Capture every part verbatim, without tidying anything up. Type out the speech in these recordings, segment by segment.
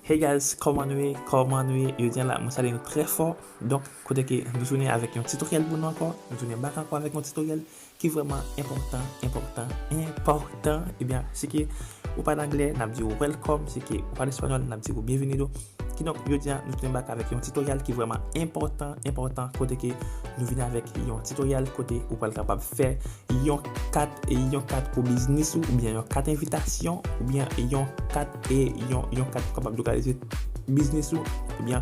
Hey guys, kòman nou ye? Kòman nou ye? Jodi a la, mwen salye nou trè fò. Donk, kote ke nou tounen avèk yon tutorial pou nou ankò. Nou tounen back ankò avèk yon tutorial ki vrèman enpòtan, enpòtan, enpòtan. Ebyen, si ke ou pale anglè, n ap di w welcome. Si ke ou pale espanyòl, n ap di w bienvenido. Kidonk, jodi a, nou tounen back avèk yon tutorial ki vrèman enpòtan, enpòtan, kote ke nou vin avèk yon tutorial kote ou pral kapab fè yon kat, e yon kat pou biznis ou, oubyen yon kat envitasyon, oubyen yon kat, e yon, yon kat pou kapab lokalize biznis ou, oubyen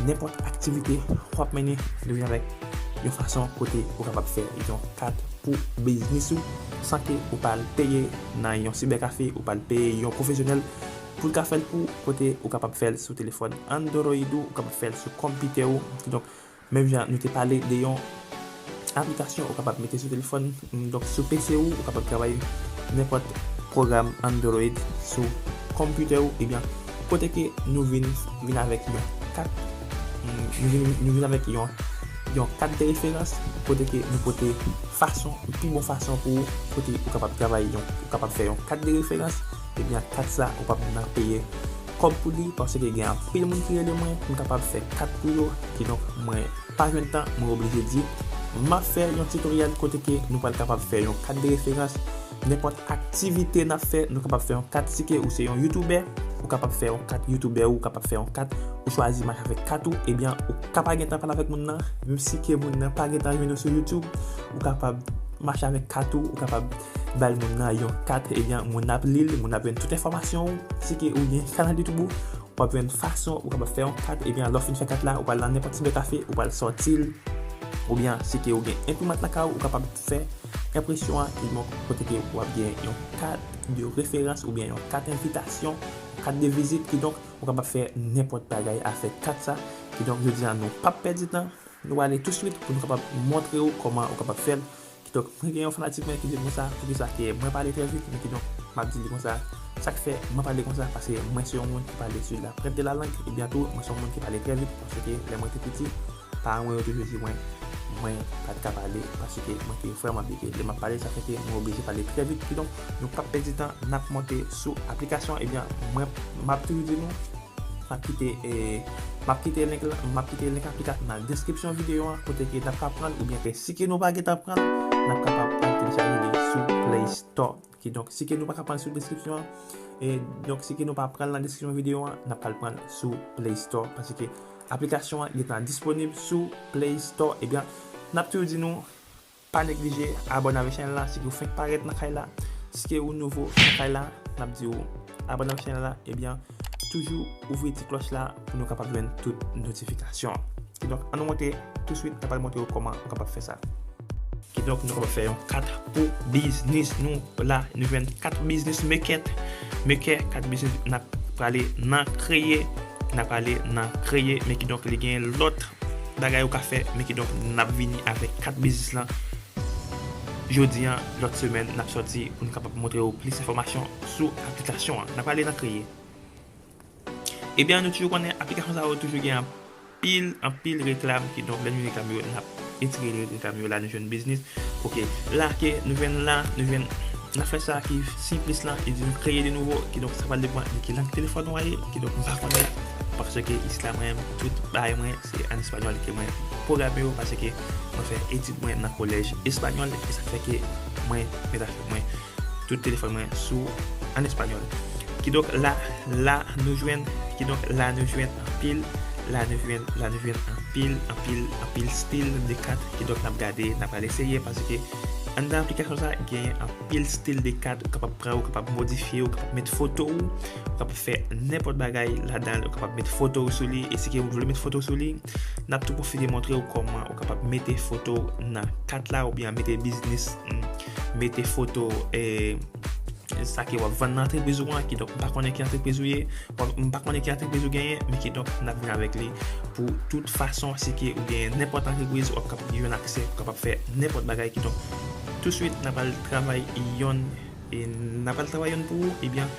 nenpòt aktivite w ap mennen, nou vin avèk yon fason kote ou kapab fè yon kat pou biznis ou, san ke ou pa al peye nan yon sibèkafe, ou pa al peye yon pwofesyonèl pou l ka fè l pou ou, kote ou kapab fè l sou telefòn Android ou, ou kapab fè l sou konpitè ou. Kidonk, menm jan nou te pale de yon aplikasyon ou kapab mete sou telefòn, donk sou P C ou, ou kapab travay nenpòt pwogram Android sou konpitè ou, ebyen, kote ke nou vin, vin avèk yon kat, nou vin, nou vin avèk yon, yon kat de referans, kote ke nou pote fason, pi bon fason pou ou, kote ou kapab travay yon, ou kapab fè yon kat de referans, ebyen, kat sa, ou p ap nan peye kòb pou li, paske gen anpil moun ki rele mwen pou m kapab fè kat pou yo, kidonk mwen pa jwenn tan, mwen oblije di, m ap fè yon tutorial kote ke nou pral kapab fè yon kat de referans, nenpòt aktivite n ap fè, nou kapab fè yon kat. Si ke ou se yon youtubè, ou kapab fè yon kat youtubè ou, ou kapab fè yon kat, ou chwazi mache avèk kat ou, ebyen, ou ka pa gentan pale avèk moun nan, menm si ke moun nan pa gentan jwenn ou sou YouTube, ou kapab mache avèk kat ou, ou kapab bay moun nan yon kat, ebyen, moun nan ap li l, moun nan ap jwenn tout enfòmasyon ou. Si ke ou gen chanèl YouTube ou, w ap jwenn fason ou kapab fè yon kat, ebyen, lè w fin fè kat la, ou pral nan nenpòt sibèkafe, ou pral sòti l, oubyen si ke ou gen enprimant lakay ou, ou kapab fè enpresyon an, kidonk, kote ke w ap gen yon kat de referans oubyen yon kat envitasyon, kat de vizit, kidonk, ou kapab fè nenpòt bagay avèk kat sa. Kidonk, jodi a, nou p ap pèdi tan, nou ale touswit pou nou kapab montre w kòman ou kapab fè l. Kidonk, mwen gen yon fanatik mwen ki di m konsa, poukisa ke mwen pale trè vit, men kidonk, m ap di li konsa, sa k fè mwen pale konsa, paske mwen se yon moun ki pale sur la pointe de la langue, ebyen tou, mwen se yon moun ki pale trè vit, paske lè mwen te piti, paran mwen yo toujou di mwen, mwen pa t ka pale, paske mwen te vrèman bege. Lè m ap pale, sa fè ke mwen oblije pale trè vit. Kidonk, nou p ap pèdi tan, n ap monte sou aplikasyon, ebyen, mwen, m ap toujou di nou, M ap kite, e, m ap kite link la, m ap kite link aplikasyon nan deskripsyon videyo an, kote ke n ap ka pran l, oubyen ke si ke nou pa gentan pran l, n ap kapab al telechaje li sou Play Store. Kidonk, si ke nou pa ka pran l sou deskripsyon an, e, donk, si ke nou pa pran l nan deskripsyon videyo an, n ap ka al pran l sou Play Store, paske aplikasyon an gentan disponib sou Play Store. Ebyen, n ap toujou di nou, pa neglije abòne avèk chanèl la, si ke w fenk parèt nan kay la. Si ke ou nouvo nan kay la, n ap di w abòne avèk chanèl la, ebyen, toujou ouvri ti klòch la pou nou kapab jwenn tout notifikasyon. Kidonk, ann nou monte touswit, n ap al montre w kòman ou kapab fè sa. Kidonk, nou kapab fè yon kat pou biznis nou la. Nou jwenn kat biznis maker, maker, kat biznis n ap prale nan kreye, n ap prale nan kreye, men kidonk, li gen lòt bagay ou ka fè, men kidonk, n ap vini avèk kat biznis lan. Jodi an, lòt semèn, n ap sòti pou n kapab montre w plis enfòmasyon sou aplikasyon an. N ap ale nan kreye. Ebyen, nou toujou konnen aplikasyon sa yo toujou gen anpil, anpil reklam, kidonk, lè nou reklame yo, n ap etire reklam yo la, nou jwenn biznis. Oke, la ke nou jwenn la, nou jwenn, n ap fè sa ki senplis lan, e di nou kreye de nouvo, kidonk, sa pral depann de ki lang telefòn ou a ye, kidonk, m pa konnen, paske isla mwen, tout bagay mwen, se an espanyòl ke mwen pwograme yo, paske mwen fè etid mwen nan kolèj espanyòl, e sa k fè ke mwen met afè mwen, tout telefòn mwen sou an espanyòl. Kidonk, la, la nou jwenn, kidonk, la nou jwenn anpil, la nou jwenn, la nou jwenn anpil, anpil, anpil stil de kat, kidonk, n ap gade, n ap al eseye, paske anndan aplikasyon sa, gen anpil stil de kat, ou kapab pran, ou kapab modifye, ou kapab met foto w, ou kapab fè nenpòt bagay ladan l, ou kapab met foto w sou li, e si ke ou vle met foto w sou li, n ap tou pwofite montre w kòman ou kapab mete foto w nan kat la, oubyen mete biznis, mm, mete foto, e, sa ke w ap vann nan antrepriz ou an, kidonk, m pa konnen ki antrepriz ou ye, m pa konnen ki antrepriz ou genyen, men kidonk, n ap vin avèk li pou tout fason, si ke ou genyen nenpòt antrepriz, w ap kapab gen yon aksè, ou kapab fè nenpòt bagay, kidonk, touswit, n ap al travay yonn, e n ap al travay yonn pou ou, ebyen,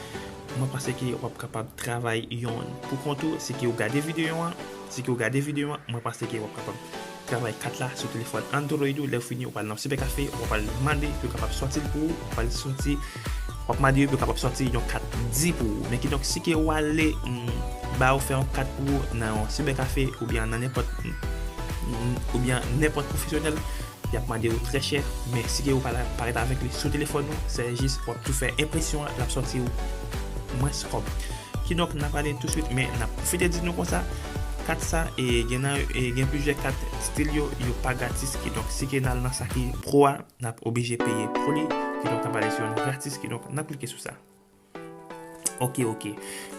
mwen panse ke w ap kapab travay yonn pou kont ou, si ke w gade videyo an, si ke w gade videyo an, mwen panse ke w ap kapab travay kat la sou telefòn Android ou, lè w fini, w pral nan sibèkafe, w pral mande pou yo kapab sòti l pou ou, w pral sòti, w ap mande yo pou yo kapab sòti yon kat di pou ou. Men kidonk, si ke w ale, mm, ba ou fè yon kat pou ou nan yon siberkafe oubyen nan nenpòt, oubyen nenpòt pwofesyonèl, y ap mande ou trè chè, men si ke ou pa la parèt avèk li sou telefòn ou, se jis w ap tou fè enpresyon an, l ap sòti ou mwens kòb. Kidonk, n ap ale touswit, men n ap pwofite di nou konsa, kat sa, e gen nan, e gen plizyè kat stil yo, yo pa gratis, kidonk si ke n al nan sa ki pro a, n ap oblije peye pou li, kidonk n ap ale sou yon gratis, kidonk n ap klike sou sa. Ok, ok.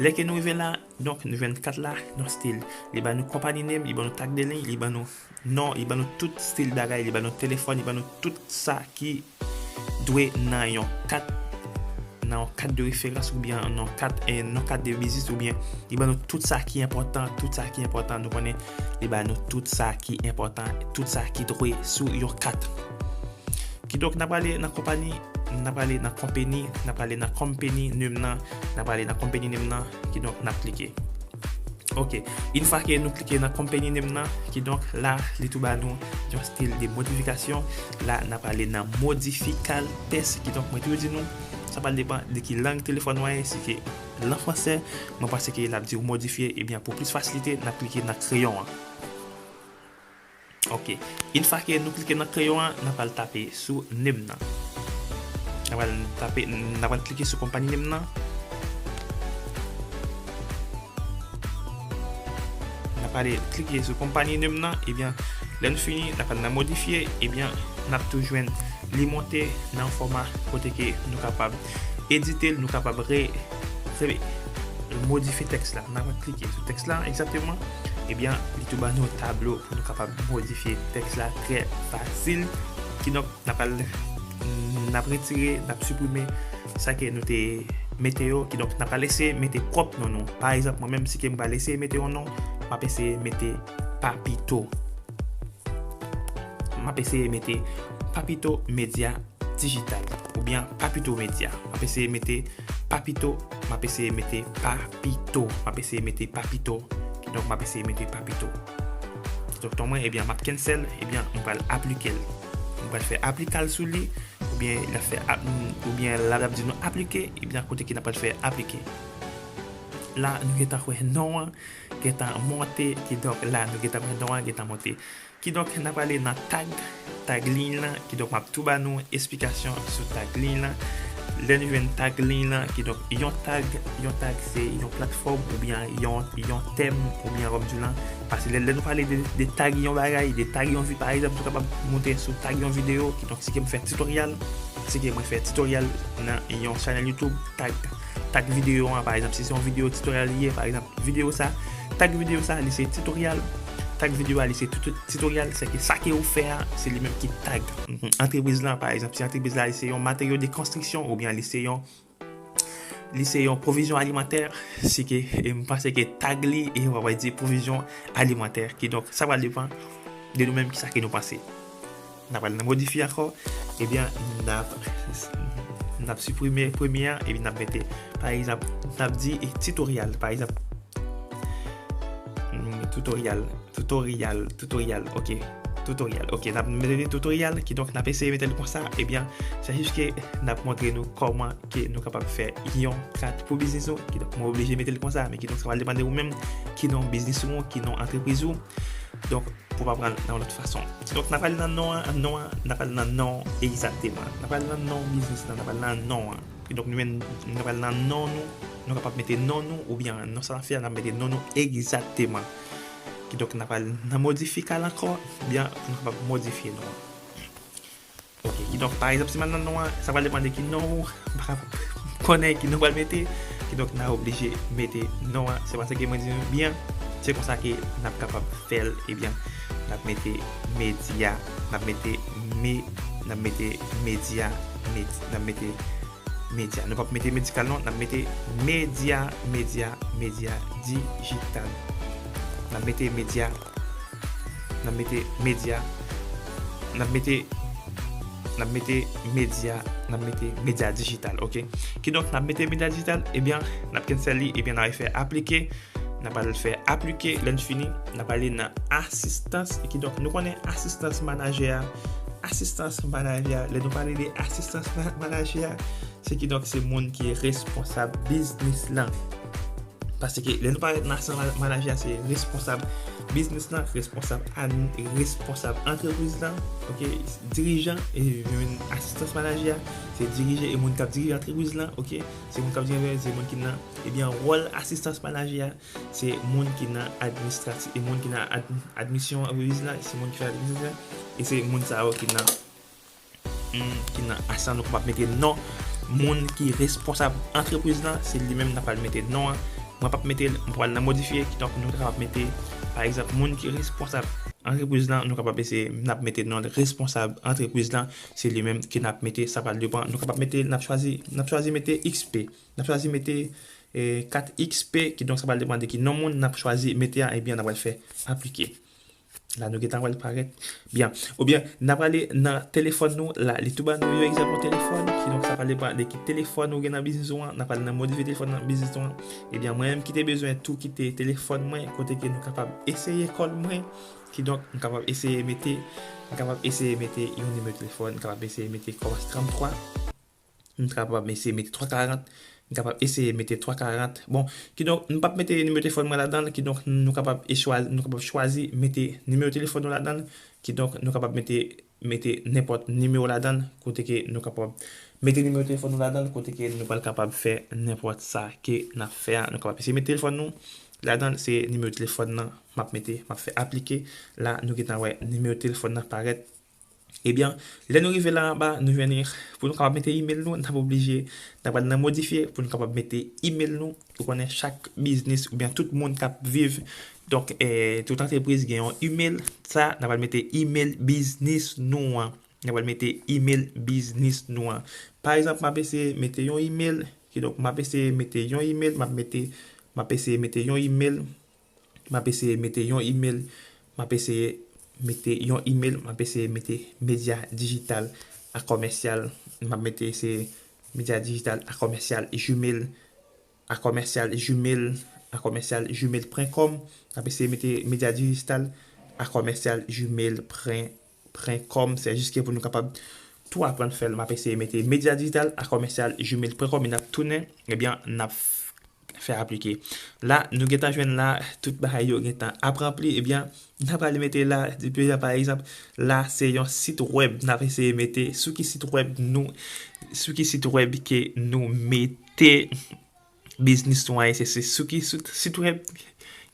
Lè ke nou rive la, donk nou jwenn kat la, yon stil. Li ban nou company name, li ban nou tag de liy, li ban nou non, li ban nou tout stil bagay, li ban nou telefòn, li ban nou tout sa ki dwe nan yon kat, nan yon kat de referans oubyen nan yon kat, eh, nan yon kat de biznis oubyen li ban nou tout sa ki enpòtan, tout sa ki enpòtan, nou konnen li ban nou tout sa ki enpòtan, tout sa ki dwe sou yon kat. Kidonk, n ap prale nan konpani, n ap prale nan company, n ap prale nan company name nan, n ap prale nan company name nan, kidonk, n ap klike. Ok, yon fwa ke nou klike nan company name nan, kidonk, la, li tou ba nou yon stil de modifikasyon. La, n ap prale nan modifical text, kidonk, mwen toujou di nou, sa pral depann de ki lang telefòn ou a ye, si ke lan fransè, mwen panse ke l ap di w modifye, ebyen, pou plis fasilite, n ap klike nan kreyon an. Ok. Yon fwa ke nou klike nan kreyon an, n ap al tape sou name nan. N ap al tape, n ap al klike sou company name nan. N ap al klike sou company name nan, ebyen, lè n fini, n ap al nan modifye, ebyen, n ap tou jwenn li monte nan yon fòma kote ke nou kapab edite l, nou kapab re, re, modifye tèks la. N ap klike sou tèks la egzakteman. Ebyen, li tou ban nou tablo pou nou kapab modifye tèks la trè fasil. Kidonk, n ap al, n ap retire, n ap siprime sa ke nou te mete yo. Kidonk, n ap al eseye mete pwòp non nou. Pa egzanp, mwen menm, si ke m pral eseye mete yon non, m ap eseye mete Papito. M ap eseye mete Papito Media Digital oubyen Papito Media. M ap eseye mete Papito, m ap eseye mete Papito, m ap eseye mete Papito. Kidonk, m ap eseye mete Papito. Kidonk, ton mwen, ebyen, m ap cancel, ebyen, m pral aplike l. M pral fè aplikal sou li, oubyen l ap fè ap-, oubyen l ap di nou aplike, ebyen, kote ke n ap pral fè aplike. La, nou gentan wè non an gentan monte, kidonk la, nou gentan wè non an gentan monte. Kidonk, n ap prale nan tag, tag liy lan. Kidonk, m ap tou ba nou esplikasyon sou tag liy lan. Lè nou jwenn tag liy lan, kidonk, yon tag, yon tag se yon platfòm oubyen yon, yon tèm oubyen, kòm di w lan, paske lè, lè nou pale de, de tag yon bagay, de tag yon vi-, pa egzanp, nou kapab monte sou tag yon videyo, kidonk, si ke m fè titoryal, si ke mwen fè titoryal nan yon chanèl YouTube, tag, tag videyo an, pa egzanp, si se yon videyo titoryal li ye, pa egzanp, videyo sa, tag videyo sa, li se titoryal. Tag videyo a, li se tout, titoryal, se ke sa ke ou fè a, se li menm ki tag, mhm, antrepriz lan, pa egzanp, si antrepriz la, li se yon materyo de konstriksyon, oubyen li se yon, li se yon pwovizyon alimantè, si ke, e m panse ke tag li, e w ap di pwovizyon alimantè. Kidonk, sa pral depann de nou menm, kisa ke nou panse. N ap al nan modifye ankò, ebyen, n ap, n ap siprime premye a, epi n ap mete, pa egzanp, n ap di, e, titoryal, pa egzanp, mm, titoryal, titoryal, titoryal, ok, titoryal, ok, n ap mete titoryal, kidonk n ap eseye mete l konsa, ebyen, se jis ke n ap montre nou kòman ke nou kapab fè yon kat pou biznis nou, kidonk mwen oblije mete l konsa, men kidonk sa pral depann de ou menm, ki non biznis ou, ki non antrepriz ou. Donk, pou pa pran l nan yon lòt fason. Donk, n ap al nan non an, non an, n ap al nan non egzakteman. N ap al nan non biznis lan, n ap al nan non an. Donk, nou menm, n ap al nan non nou, nou kapab mete non nou, oubyen non sa n ap fè a, n ap mete non nou egzakteman. Kidonk, n ap al nan modifikal ankò, oubyen nou kapab modifye non an. Ok, kidonk, pa egzanp, si m al nan non an, sa pral depann de ki non ou, m pa ka konnen ki non pral mete. Kidonk, n a oblije mete non an. Se paske mwen di nou byen, se konsa ke n ap kapab fè l, ebyen, n ap mete medya, n ap mete me, n ap mete medya, med-, n ap mete medya. Nou p ap mete medikal non, n ap mete medya, medya, medya dijital. N ap mete medya, n ap mete medya, n ap mete, n ap mete medya, n ap mete medya dijital, ok? Kidonk, n ap mete medya dijital, ebyen, n ap cancel li, ebyen, n ap fè aplike, n ap al fè aplike, lè n fini, n ap ale nan asistans, kidonk, nou konnen asistans manajè a, asistans manajè a, lè nou pale de asistans ma-, manajè a, se kidonk se moun ki responsab biznis lan. Paske lè nou parèt nan asistan manajè a, se responsab biznis lan, responsab admin, responsab antrepriz lan, ok, dirijan, e menm asistans manajè a, se dirije e moun k ap dirije antrepriz lan, ok, se moun k ap dirije, se moun ki nan, ebyen, wòl asistans manajè a, se moun ki nan administratif, e moun ki nan ad, admisyon antrepriz lan, se moun ki fè administratif, e se moun sa yo ki nan ki nan asistan, nou kapab mete non moun ki responsab antrepriz lan, se li menm n ap al mete non an. Mwen p ap mete l, mwen pral nan modifye, kidonk nou kapab mete, pa egzanp, moun ki responsab antrepriz lan, nou kapab eseye, n ap mete non responsab antrepriz lan, se li menm ke n ap mete, sa pral depann, nou kapab mete, n ap chwazi, n ap chwazi mete X P, n ap chwazi mete eh, kat X P, kidonk sa pral depann de ki non moun n ap chwazi mete a, ebyen, n ap pral fè aplike. La, nou gentan wè l parèt. Byen. Oubyen, n ap ale nan telefòn nou. La, li tou ba nou yon egzanp yon telefòn. Kidonk, sa pral depann de ki telefòn ou gen nan biznis ou an. N ap ale nan modifye telefòn nan biznis ou an. Ebyen, mwen menm ki te bezwen tou kite telefòn mwen, kote ke nou kapab eseye kòl mwen. Kidonk, m kapab eseye mete, m kapab eseye mete yon nimewo telefòn, m kapab eseye mete kòmanse tranntwa. M kapab eseye mete twa karant. M kapab eseye mete twa karant. Bon, kidonk, nou p ap mete nimewo telefòn mwen ladan l, kidonk, nou kapab e chwazi, nou kapab chwazi mete nimewo telefòn nou ladan l, kidonk, nou kapab mete, mete nenpòt nimewo ladan l, kote ke nou kapab mete nimewo telefòn nou ladan l, kote ke nou pral kapab fè nenpòt sa ke n ap fè a. Nou kapab eseye mete telefòn nou ladan l, se nimewo telefòn nan m ap mete, m ap fè aplike. La, nou gentan wè nimewo telefòn nan parèt. Ebyen, lè nou rive la anba, nou jwenn pou nou kapab mete email nou, n ap oblije, n ap al nan modifye pou nou kapab mete email nou. Ou konnen chak biznis oubyen tout moun k ap viv, donk, eh, tout antrepriz gen yon email. Sa, n ap al mete email biznis nou an. N ap al mete email biznis nou an. Pa egzanp, m ap eseye mete yon email, kidonk, m ap eseye mete yon email, m ap mete, m ap eseye mete yon email. M ap eseye mete yon email, m ap eseye mete yon email, m ap eseye mete medya dijital a kòmèsyal, m ap mete se medya dijital a kòmèsyal Gmail, a kòmèsyal Gmail, a kòmèsyal gmail pwen kòm, m ap eseye mete medya dijital a kòmèsyal gmail pwen kòm, se jis ke pou nou kapab tou aprann fè l, m ap eseye mete medya dijital a kòmèsyal gmail pwen kòm, e n ap tounen, ebyen, n ap fè aplike. La, nou gentan jwenn la, tout bagay yo gentan ap ranpli, ebyen, n ap al mete la, depi la, pa egzanp, la, se yon sit wèb, n ap eseye mete, sou ki sit wèb nou, sou ki sit wèb ke nou mete biznis nou an ye, se, se sou ki sit, sit wèb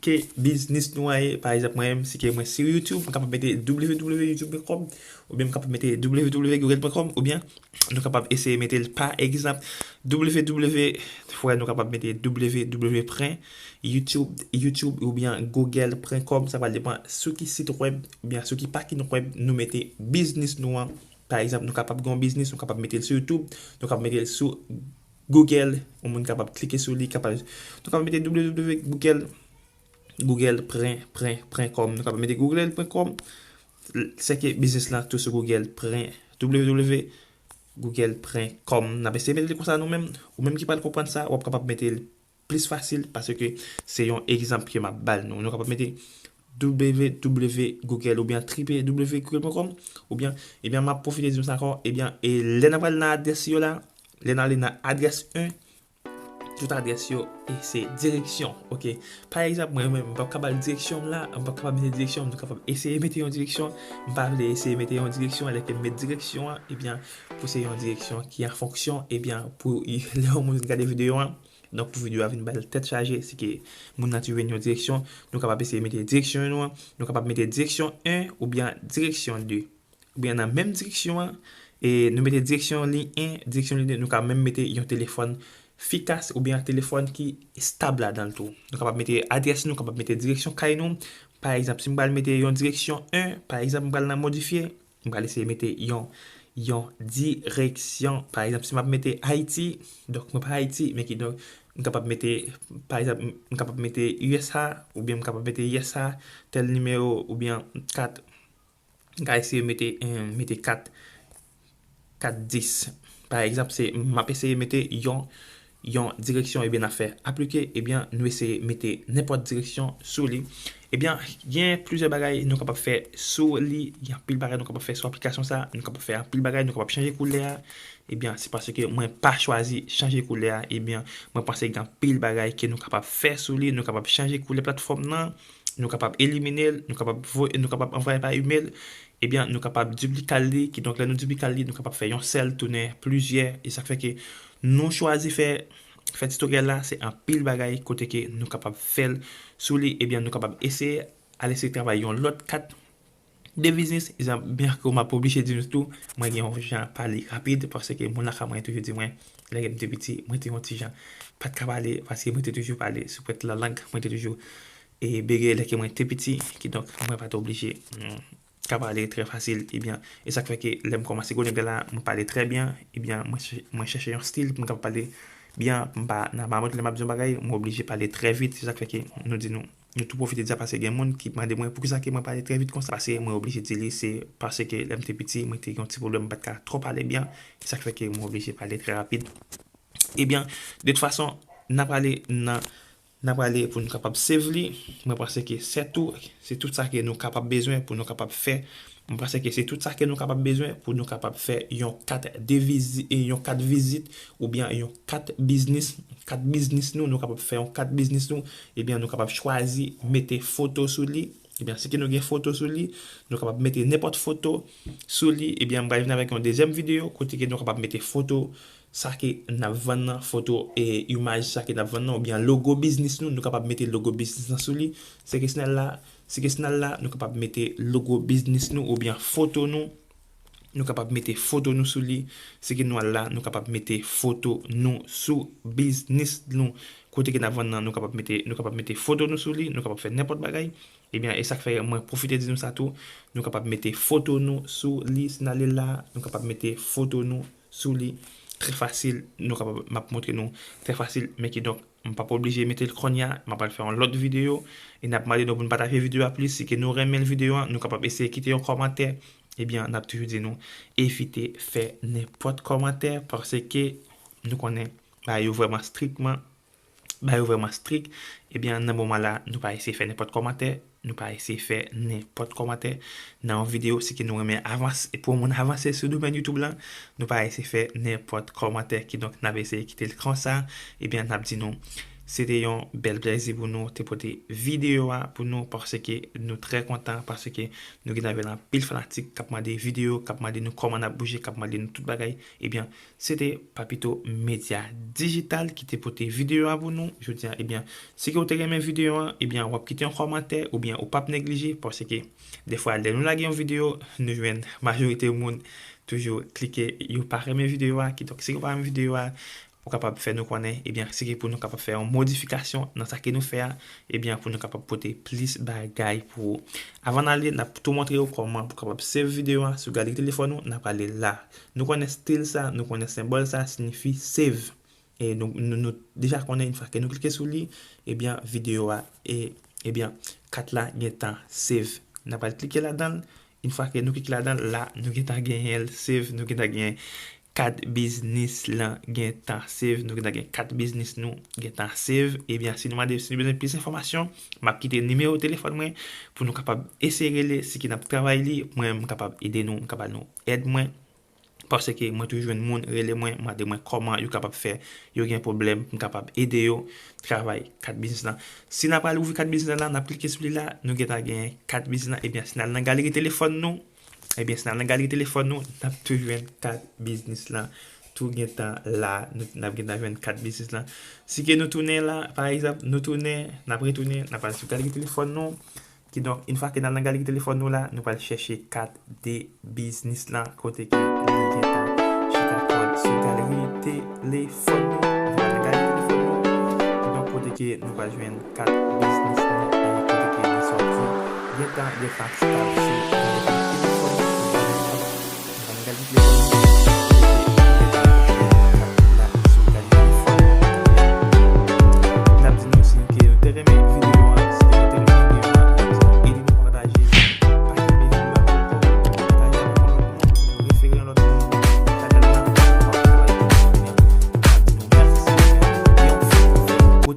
ke biznis nou an ye. Pa egzanp, mwen menm, si ke mwen sou YouTube, m kapab mete w w w youtube pwen kòm, oubyen m kapab mete w w w google pwen kòm, oubyen nou kapab eseye mete l pa egzanp, w w w, frè, nou kapab mete w w w pwen youtube, youtube oubyen google pwen kòm, sa va depann sou ki sit wèb, oubyen sou ki pakin wèb nou mete biznis nou an. Pa egzanp, nou kapab gen yon biznis, nou kapab mete l sou YouTube, nou kapab mete l sou Google, yon moun kapab klike sou li, kapab, nou kapab mete w w w google, google pwen, pwen, pwen kòm, nou kapab mete google pwen kòm, se ke biznis lan tou sou Google pwen, w w w google pwen kòm. N ap eseye mete l konsa nou menm, ou menm ki pral konprann sa, w ap kapab mete l plis fasil, paske se yon egzanp ke m ap ba l nou. Nou kapab mete w w w google oubyen triple w w w google pwen kòm, oubyen, ebyen, m ap pwofite di nou sa ankò, ebyen, e lè n ap al nan adrès yo la, lè n ale nan adrès en, tout adrès yo, e se direksyon, ok? Pa egzanp, mwen menm, m p ap ka ba l direksyon m la, m p ap ka ba l mete direksyon m, nou kapab eseye mete yon direksyon, m pa vle eseye mete yon direksyon, lè ke m met direksyon an, ebyen, pou se yon direksyon ki an fonksyon, ebyen, pou lè yon moun vin gade videyo an, donk pou videyo a vin ba l tèt chaje, se ke moun nan te jwenn yon direksyon, nou kapab eseye mete direksyon nou an, nou kapab mete direksyon en oubyen direksyon de. Oubyen nan menm direksyon an, e nou mete direksyon liy en, direksyon liy de, nou ka menm mete yon telefòn fikas oubyen yon telefòn ki estab ladan l tou. Nou kapab mete adrès nou, kapab mete direksyon kay nou. Pa egzanp, si m pral mete yon direksyon en, pa egzanp, m pral nan modifye, m pral eseye mete yon, yon direksyon. Pa egzanp, si m ap mete Ayiti, donk mwen pa Ayiti, men kidonk, m kapab mete, pa egzanp, m kapab mete U S A, oubyen m kapab mete U S A, tèl nimewo, oubyen kat, m ka eseye mete, eh, mete kat, kat dis. Pa egzanp, se, m ap eseye mete yon, yon direksyon, ebyen, n ap fè aplike, ebyen, nou eseye mete nenpòt direksyon sou li. Ebyen, gen plizyè bagay nou kapab fè sou li, gen anpil bagay nou kapab fè sou aplikasyon sa, nou kapab fè anpil bagay, nou kapab chanje koulè a. Ebyen, se paske mwen pa chwazi chanje koulè a, ebyen, mwen panse gen anpil bagay ke nou kapab fè sou li, nou kapab chanje koulè platfòm nan, nou kapab elimine l, nou kapab voye, nou kapab anvwaye pa email, ebyen, nou kapab duplicate li, kidonk lè nou duplicate li, nou kapab fè yon sèl tounen plizyè, e sa k fè ke nou chwazi fè, fè tutorial la, se anpil bagay kote ke nou kapab fè l sou li, ebyen, nou kapab eseye al eseye travay yon lòt kat de biznis, ebyen ke m ap oblije di nou tou, mwen gen yon jan pale rapid, paske moun lakay mwen toujou di mwen, lè m te piti, mwen te yon ti jan pa t ka pale, paske mwen te toujou pale sou pwent lalang, mwen te toujou e bege lè ke mwen te piti, kidonk mwen pa t oblije, mm, ka pale trè fasil, ebyen, e sa k fè ke lè m kòmanse konnen bagay la, mwen pale trè byen, ebyen, mwen chè-, mwen chèche yon stil pou m kapab pale byen, pou m pa nan mamòt lè m ap di yon bagay, mwen oblije pale trè vit, se sa k fè ke nou di nou, nou tou pwofite di sa paske gen moun ki mande mwen poukisa ke mwen pale trè vit konsa, paske mwen oblije di li, se paske lè m te piti, mwen te gen yon ti pwoblèm, mwen pa t ka twò pale byen, e sa k fè ke mwen oblije pale trè rapid. Ebyen, de tout fason, n a prale nan, n a prale pou nou kapab save li. Mwen panse ke se tou, se tout sa ke nou kapab bezwen pou nou kapab fè. Mwen panse ke se tout sa ke nou kapab bezwen pou nou kapab fè yon kat de vizi-, yon kat vizit oubyen yon kat biznis, kat biznis nou, nou kapab fè yon kat biznis nou, ebyen nou kapab chwazi mete foto sou li. Ebyen, si ke nou gen foto sou li, nou kapab mete nenpòt foto sou li. Ebyen, m pral vin avèk yon dezyèm videyo kote ke nou kapab mete foto sa ke n ap vann nan, foto e imaj sa ke n ap vann nan, oubyen logo biznis nou, nou kapab mete logo biznis lan sou li. Si ke si n al la, si ke si n al la, nou kapab mete logo biznis nou oubyen foto nou. Nou kapab mete foto nou sou li. Si ke nou al la, nou kapab mete foto nou sou biznis nou. Kote ke n ap vann nan, nou kapab mete, nou kapab mete foto nou sou li, nou kapab fè nenpòt bagay. Ebyen, e sa k fè mwen pwofite di nou sa tou. Nou kapab mete foto nou sou li, si n ale la, nou kapab mete foto nou sou li. Trè fasil, nou kapab, m ap montre nou trè fasil, men kidonk, m p ap oblije mete l kounye a, m ap al fè yon lòt videyo, e n ap mande nou pou n pataje videyo a plis, si ke nou renmen videyo a, nou kapab eseye kite yon kòmantè, ebyen, n ap toujou di nou, evite fè nenpòt kòmantè, paske nou konnen, bagay yo vrèman strikman, bagay yo vrèman strik, ebyen, nan moman la, nou pa eseye fè nenpòt kòmantè, nou pa eseye fè nenpòt kòmantè nan yon videyo, si ke nou renmen avanse, pou yon moun avanse sou domèn YouTube lan, nou pa eseye fè nenpòt kòmantè, kidonk n ap eseye kite l konsa, ebyen, n ap di nou, se te yon bèl plèzi pou nou te pote videyo a pou nou, paske nou trè kontan, paske nou gen avèk anpil fanatik k ap mande videyo, k ap mande nou kòman n ap bouje, k ap mande nou tout bagay, ebyen, se te Papito Medya Dijital ki te pote videyo a pou nou. Jodi a, ebyen, si ke w te renmen videyo a, ebyen, w ap kite yon kòmantè oubyen ou p ap neglije, paske dèfwa, lè nou lage yon videyo, nou jwenn majorite moun toujou klike, yo pa renmen videyo a. Kidonk, si ke w pa renmen videyo a, ou kapab fè nou konnen, ebyen, si ke pou nou kapab fè yon modifikasyon nan sa ke nou fè a, ebyen, pou nou kapab pote plis bagay pou ou. Avan n ale, n ap tou montre w kòman pou kapab save videyo a sou galri telefòn ou, n ap ale la. Nou konnen stil sa, nou konnen senbòl sa, siyifi save. E nou, nou, nou deja konnen, yon fwa ke nou klike sou li, ebyen, videyo a, e, ebyen, kat la gentan save. N ap al klike ladan l. Yon fwa ke nou klike ladan l, la, nou gentan genyen l save, nou gentan genyen kat biznis lan gentan save, nou gentan gen kat biznis nou gentan save. Ebyen, si nou mande, si nou bezwen plis enfòmasyon, m ap kite nimewo telefòn mwen pou nou kapab eseye rele, si ke n ap travay li, mwen, m kapab ede nou, m kapab nou èd mwen. Paske mwen toujou jwenn moun rele mwen, mande mwen kòman yo kapab fè, yo gen pwoblèm, m kapab ede yo travay kat biznis lan. Si n ap al ouvri kat biznis lan la, n ap klike sou li la, nou gentan genyen kat biznis lan. Ebyen, si n al nan galeri telefòn nou, ebyen, si n al nan galeri telefòn nou, n ap tou jwenn kat biznis lan. Tou gentan la, nou, n ap gentan jwenn kat biznis lan. Si ke nou tounen la, pa egzanp, nou tounen, n ap retounen, n ap al sou galeri telefòn nou. Kidonk, yon fwa ke n al nan galeri telefòn nou la, nou pral chèche kat de biznis lan, kote ke li gentan chita kòd sou galeri telefòn nou. Nou pral nan galeri telefòn nou. Kidonk, kote ke nou pral jwenn kat biznis nou, e kote ke li sòti. Gentan, gentan chita sou galeri telefòn nou. N ap di nou si ke nou te renmen videyo a, si ke nou te renmen videyo a, ede nou pataje, pa kenbe videyo a pou kò w, pataje avèk yon lòt moun, pou nou refere yon lòt moun nan chanèl la, pou nou travay pou nou. N ap di nou mèsi, se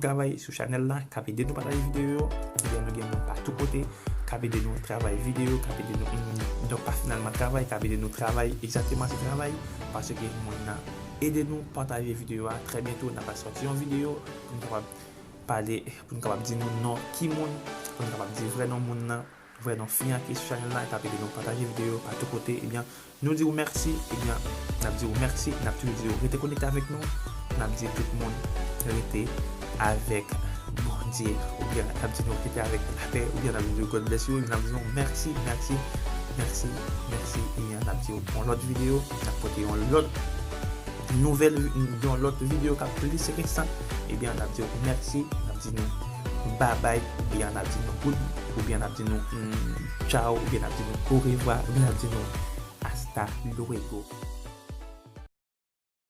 travay sou chanèl la, k ap ede nou pataje videyo yo. Ebyen, nou gen moun pa tou kote k ap ede nou travay videyo, k ap ede nou, mm, donk pa finalman travay, k ap ede nou travay, egzakteman se travay, paske moun nan ede nou pataje videyo a. Trè byento, n ap sòti yon videyo pou nou kapab pale, pou nou kapab di nou non ki moun, pou nou kapab di vrè non moun nan, vrè non fi an ki sou chanèl la, k ap ede nou pataje videyo pa tou kote. Ebyen, nou di w mèsi, ebyen, n ap di w mèsi, n ap toujou di w rete konekte avèk nou, n ap di tout moun rete avèk Bondye, oubyen n ap di nou rete avèk lapè, oubyen n ap di nou God bless you, n ap di nou mèsi, mèsi, mèsi, mèsi, ebyen, n ap di w yon lòt videyo, n ap pote yon lòt nouvèl, yon lòt videyo k ap plis resan, ebyen, n ap di w mèsi, n ap di nou babay, oubyen n ap di nou good, oubyen n ap di nou mm, tchao, oubyen n ap di nou orevwa, oubyen n ap di nou hasta luego.